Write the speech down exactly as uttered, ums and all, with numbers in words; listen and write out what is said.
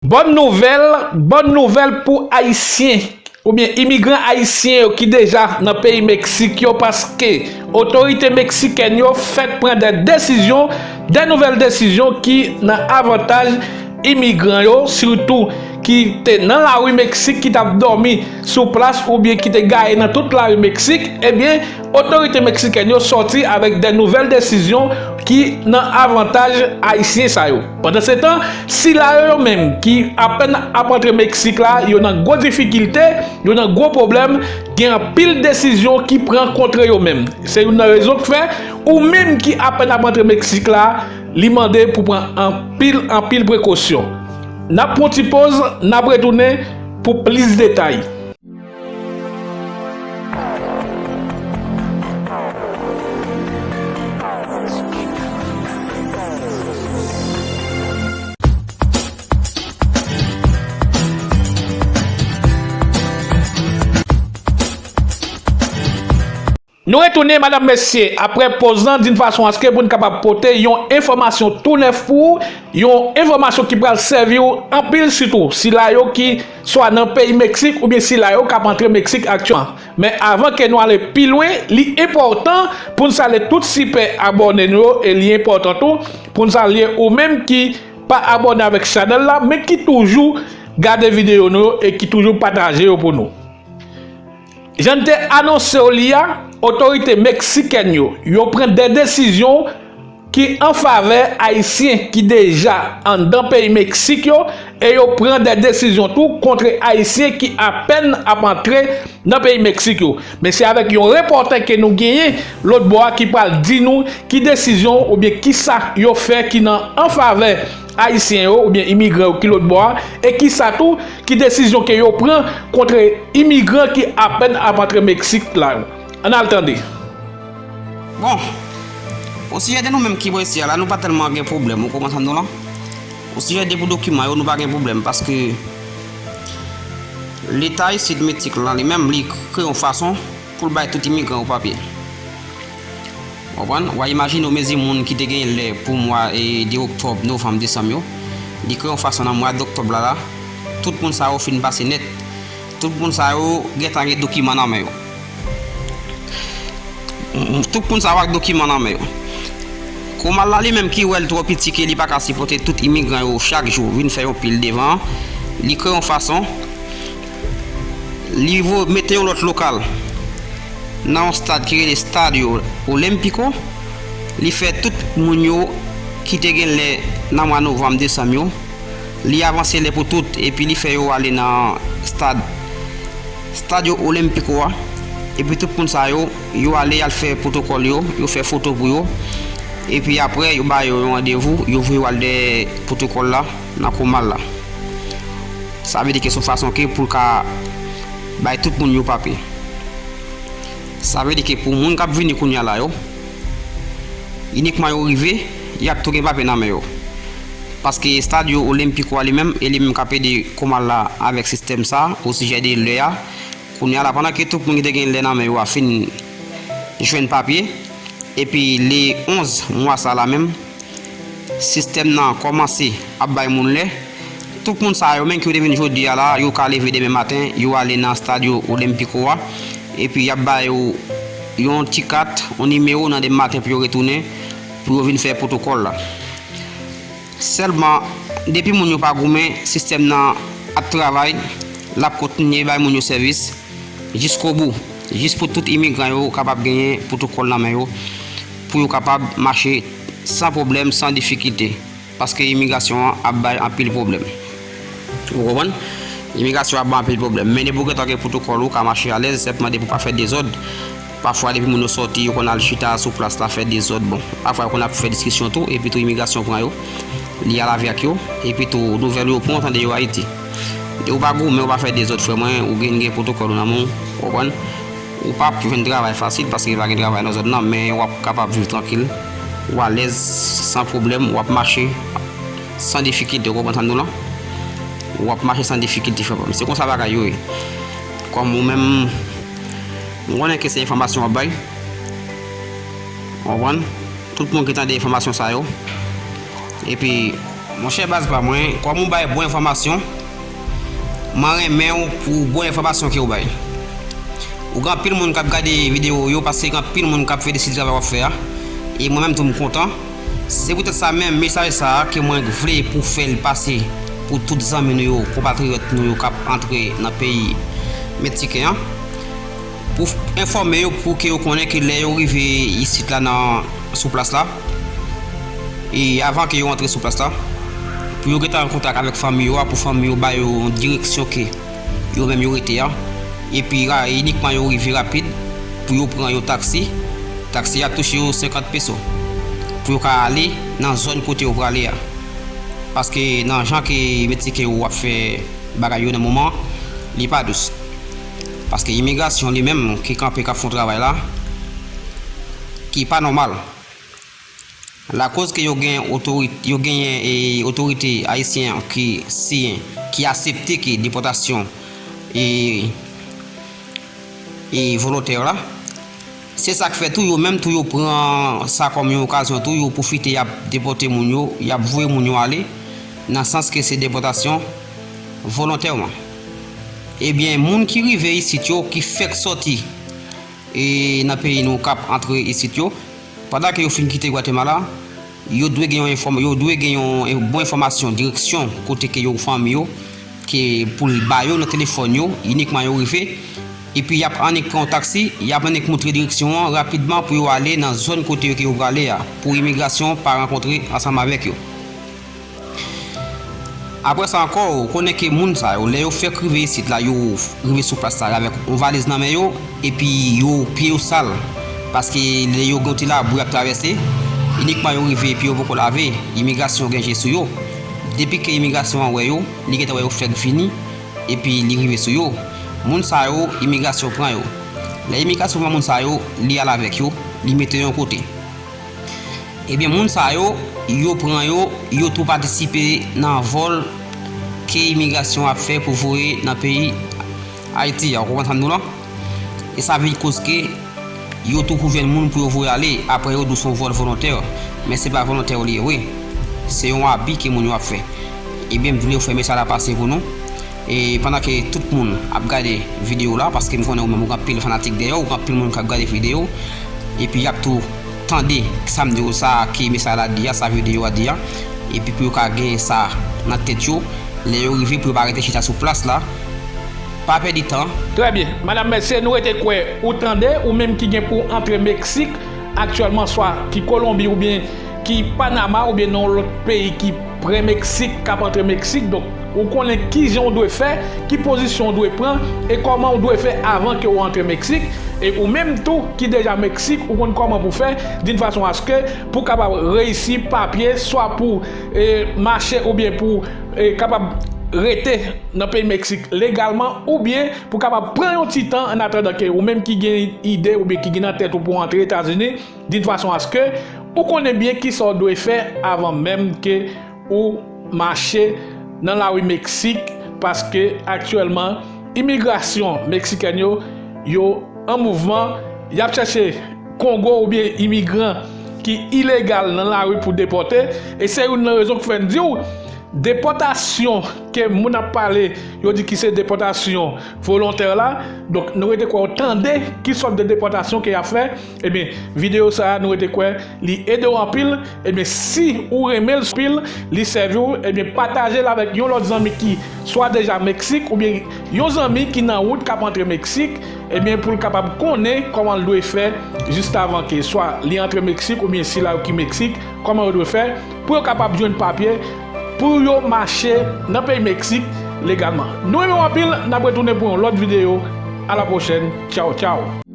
Bòn nouvèl, bòn nouvèl pou Ayisyen oubyen imigran ayisyen yo ki deja nan peyi Meksik yo, paske otorite meksikèn yo fèk pran de desizyon, de nouvèl desizyon ki nan avantaj imigran yo, sitou ki te nan lari Meksik, ki t ap dòmi sou plas oubyen ki te gaye nan tout lari Meksik. Ebyen, otorite meksikèn yo sòti avèk de nouvèl desizyon ki nan avantaj ayisyen sa yo. Pandansetan, sila yo, yo menm ki apèn ap antre Meksik la, yo nan gwo difikilte, yo nan gwo pwoblèm, gen anpil desizyon ki pran kont yo menm. Se youn nan rezon k fè ou menm ki apèn ap antre Meksik la, li mande pou pran anpil, anpil prekosyon. N ap pran ti poz, n ap retounen pou plis detay. Nou retounen, madanm, mesye, apre poz lan, d'une façon à ce que pou n kapab pote yon enfòmasyon tou nèf pou ou, yon enfòmasyon ki pral sèvi w anpil, sitou sila yo ki swa nan peyi Meksik oubyen sila yo k ap antre Meksik aktyèlman. Men avan ke nou ale pi lwen, li enpòtan pou n salye tout sipè abòne nou yo, e li enpòtan tou pou n salye ou menm ki pa abòne avèk chanèl la, men ki toujou gade videyo nou yo e ki toujou pataje yo pou nou. Jan n te anonse w li a, otorite meksikèn yo, yo pran de desizyon ki an favè Ayisyen ki deja anndan peyi Meksik yo, e yo pran de desizyon tou kont Ayisyen ki apèn ap antre nan peyi Meksik yo. Men se avèk yon repòtè ke nou genyen lòt bò a ki pral di nou ki desizyon oubyen kisa yo fè ki nan an favè Ayisyen yo oubyen imigran yo ki lòt bò a, e kisa tou ki desizyon ke yo pran kont imigran ki apèn ap antre Meksik la yo. Ann al tande. Bon, osijè de nou menm ki bò isi a la, nou pa tèlman gen pwoblèm, ou konprann sa m di w lan? Osijè de pou dokiman yo, nou pa gen pwoblèm, paske Leta isit Meksik lan li menm, li kreye yon fason pou l bay tout imigran yo papye. Ou konprann? W a imajine w mezi moun ki te gen lè pou mwa, e, de oktòb, novanm, desanm yo. Li kreye yon fason nan mwa doktòb la la, tout moun sa yo fin pase nèt. Tout moun sa yo gentan gen dokiman nan men yo. Tout moun sa yo ak dokiman nan men yo. Komal la li menm ki wè l twò piti ke li pa ka sipòte tout imigran yo chak jou vin fè yon pil devan, li kreye yon fason, li vo-, mete yon lòt lokal nan yon stad ki rele Stadio Olimpico. Li fè tout moun yo ki te gen lè nan mwa novanm, desanm yo, li avanse lè pou tout, epi li fè yo ale nan stad Stadio Olimpico a. Epi tout moun sa yo, yo ale, y al fè pwotokòl yo, yo fè foto pou yo. Epi apre, yo ba yo yon randevou, yo voye yo al dèyè pwotokòl la, nan Komal la. Sa vle di ke se yon fason ke pou l ka bay tout moun yo papye. Sa vle di ke pou moun k ap vini kounye a la yo, inikman yo rive, y ap tou gen papye nan men yo. Paske Stadio Olimpico a li menm, e li menm k ap ede Komal la avèk sistèm sa, osijè de lè a. Kounye a la, pandan ke tout moun ki te gen lè nan men yo a fin jwenn papye, epi le onz mwa sa la menm, sistèm nan kòmanse ap bay moun lè. Tout moun sa yo menm ki yo te vin jodi a la, yo ka leve demen maten, yo ale nan Stadio Olimpico a, epi y ap ba yo yon ti kat, yon nimewo nan demen maten pou yo retounen, pou yo vin fè pwotokòl la. Sèlman, depi moun yo pa goumen, sistèm nan ap travay, l ap kontinye bay moun yo sèvis jiskobou, jis pou tout imigran yo kapab genyen pwotokòl nan men yo, pou yo kapab mache san pwoblèm, san difikilte, paske imigrasyon an ap bay anpil pwoblèm. Ou konprann? Imigrasyon ap bay anpil pwoblèm. Men depi w gentan gen pwotokòl, ou ka mache alèz, sèlman depi w pa fè dezòd. Pafwa, depi moun yo sòti, yo konn al chita sou plas la, fè dezòd. Bon, pafwa, yo konn ap fè diskisyon tou, epi tou imigrasyon pran yo. Li al avèk yo, epi tou nouvèl yo pran, tande yo Ayiti. Depi w pa goumen, w pa fè dezòd, frè mwen, ou gen, gen pwotokòl ou nan men w, ou konprann? Ou p ap jwenn travay fasil, paske pa gen travay nan zòn nan, men w ap kapab viv trankil, ou alèz, san pwoblèm, w ap mache san difikilte, ou konprann sa m di w lan? W ap mache san difikilte, frè mwen. Se konsa bagay yo ye. Kòm ou menm, m konnen ke se enfòmasyon w ap bay. Ou konprann? Tout moun ki tande enfòmasyon sa yo. Epi, Monchè baz pa mwen, kòm ou bay bon enfòmasyon, mwen renmen w pou bon enfòmasyon ke w bay. Ou gen anpil moun k ap gade videyo w yo, paske gen anpil moun k ap felisite travay w ap fè a. E mwen menm tou m kontan. Se poutèt sa menm, mesaj sa a ke mwen vle pou fè l pase pou tout zanmi nou yo, konpatriyòt nou yo k ap antre nan peyi meksiken an. Pou enfòme yo, pou ke yo konnen ke lè yo rive isit la nan, sou plas la, e avan ke yo antre sou plas la, pou yo gentan an kontak avèk fanmi yo a, pou fanmi yo ba yo yon direksyon ke yo menm yo rete a. Epi ra-, inikman yo rive rapid, pou yo pran yon taksi. Taksi a touche yo senkant peso. Pou yo ka ale nan zòn kote yo prale a. Paske nan jan ke meksiken yo ap fè bagay yo nan moman, li pa dous. Paske imigrasyon li menm ki kanpe k ap fè yon travay la, ki pa nòmal. Lakoz ke yo gen otori-, yo genyen, e, otorite ayisyen an ki siyen, ki aksepte ke depòtasyon e, e volontè la. Se sa k fè tou yo menm tou yo pran sa kòm yon okazyon tou, yo pwofite y ap depòte moun yo, y ap voye moun yo ale, nan sans ke se depòtasyon volontèman. Ebyen, moun ki rive isit yo, ki fèk sòti, e, nan peyi nou k ap antre isit yo, pandan ke yo fin kite Gwatemala, yo dwe gen yon enfòm-, yo dwe gen yon bon enfòmasyon, direksyon kote ke yo fanmi yo, ke pou l ba yo nan telefòn yo, inikman yo rive. Epi y ap annik pran yon taksi, y ap annik montre direksyon an rapidman pou yo ale nan zòn kote yo ke yo prale a, pou imigrasyon pa rankontre ansanm avèk yo. Apre sa ankò, ou konnen ke moun sa yo, lè yo fèk rive isit la, yo rive sou plas la avèk yon valiz nan men yo, epi yo, pye yo sal. Paske lè yo gen yon ti labou y ap travèse, inikman yo rive epi yo poko lave, imigrasyon gen je sou yo. Depi ke imigrasyon an wè yo, li gentan wè yo fèk vini, epi li rive sou yo. Moun sa yo, imigrasyon pran yo. Lè imigrasyon pran moun sa yo, li al avèk yo, li mete yo yon kote. Ebyen, moun sa yo, yo pran yo, yo tou patisipe nan vòl ke imigrasyon ap fè pou voye nan peyi Ayiti a. Ou konprann sa m di w lan? E sa vin koz ke yo tou kou jwenn moun pou yo voye ale. Apre yo di w se yon vòl volontè. Men se pa volontè li ye vre. Se yon abi ke moun yo ap fè. Ebyen, m vle fè mesaj la pase pou nou. E pandan ke tout moun ap gade videyo la, paske m konnen ou menm ou gen anpil fanatik dèyè w, ou gen anpil moun k ap gade videyo, epi y ap tou tande sa m di yo, sa ke mesaj la di a, sa videyo a di a, epi pou yo ka gen sa nan tèt yo, lè yo rive pou yo pa rete chita sou plas la, pa pèdi tan. Trè byen. Madanm Mèsye, nou rete kwè ou tande, ou menm ki gen pou antre Meksik aktyèlman, swa ki Kolonbi oubyen ki Panama oubyen nan yon lòt peyi ki pre Meksik, k ap antre Meksik. Donk, ou konnen kijan w dwe fè, ki pozisyon w dwe pran, e kòman w dwe fè avan ke w antre Meksik. E ou menm tou ki deja Meksik, ou konn kòman pou fè, d'une façon à ce que pou w kapab reyisi papye, swa pou, e, mache oubyen pou, e, kapab rete nan peyi Meksik legalman, oubyen pou w kapab pran yon ti tan, an atandan ke ou menm ki gen ide oubyen ki gen nan tèt ou pou w antre Etazini, d'une façon à ce que ou konnen byen kisa w dwe fè avan menm ke ou mache nan lari Meksik, paske aktyèlman imigrasyon meksikèn yo, yo an mouvman, y ap chèche Kongo oubyen imigran ki ilegal nan lari pou depòte, e se youn nan rezon ki fè n di w, depòtasyon ke moun ap pale, yo di ki se depòtasyon volontè la. Donk, nou rete kwè w tande ki sòt de depòtasyon ke y ap fè. Ebyen, videyo sa a, nou rete kwè li ede w anpil. Ebyen, si ou renmen l anpil, li sèvi w, ebyen, pataje l avèk yon lòt zanmi ki swa deja Meksik, oubyen yon zanmi ki nan wout k ap antre Meksik, ebyen, pou l kapab konnen kòman l dwe fè jis avan ke swa li antre Meksik, oubyen sila yo ki Meksik, kòman yo dwe fè pou yo kapab jwenn papye, pou yo mache nan peyi Meksik legalman. Nou renmen w anpil, n ap retounen pou yon lòt videyo. A la pwochèn. Tchaw, tchaw.